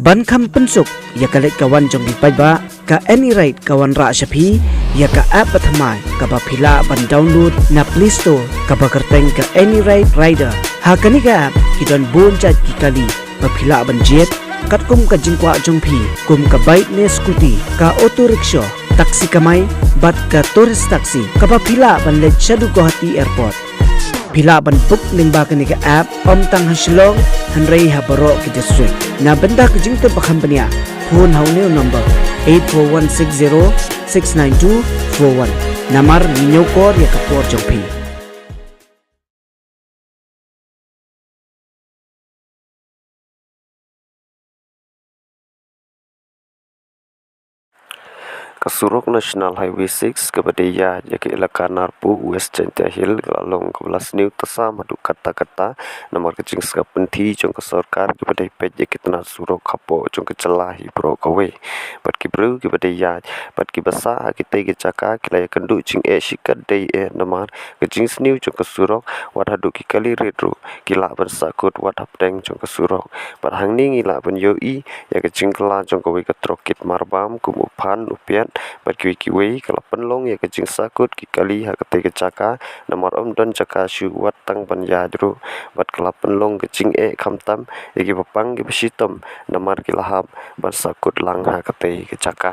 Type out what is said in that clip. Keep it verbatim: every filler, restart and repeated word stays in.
Ban kham pynsuk ïa ka leit ka wan jong ki paidbah, ka AnyRide ka wanrah sha phi ïa ka app bathymmai kaba phi lah ban download na Play Store kaba kyrteng ka AnyRide Rider. Ha kane ka app ki don bun jait ki kali ba phi lah ban jied katkum ka jingkwah jong phi, kum ka bike ne scooty, ka auto rickshaw, taxi kamai bad ka tourist taxi kaba phi lah ban leit shaduh Guwahati Airport. Phi lah ban book lyngba kane ka app ym tang ha Shillong hynrei ha baroh ki district. Na bynta ka jingtip ba kham bniah, phone ha une u number eight four one six zero six nine two four one. Namar ngi ñiewkor ïa ka por jong phi. Ka surok National Highway six kaba dei ïaid ïa ka elaka Narpuh West Jaintia Hills ka la long kaba la sniew tasam haduh katta katta namar ka jingsngap pynthi jong ka sorkar kaba dei peit ïa ki tnat surok hapoh jong ka jylla hi baroh kawei. Bad ki briew kiba dei ïaid bad kiba sah ha kitei ki jaka ki la ïakynduh jingeh shikatdei eh namar ka jingsniew jong ka surok wat haduh ki kali rit ruh ki lah ban sahkut wat hapdeng jong ka surok. Bad hangne ngi lah ban ïohi ïa ka jingkylla jong kawei ka trok kit marbam kum u phan u piat bad kiwei kiwei ka la pynlong ïa ka jingsahkut ki kali ha katei ka jaka namar ym don jaka shuh wat tang ban ïaid ruh. Bad ka la pynlong ka jingeh khamtam ïa kiba pang kiba shitom namar ki la hap ban sahkut lang ha katei ka jaka.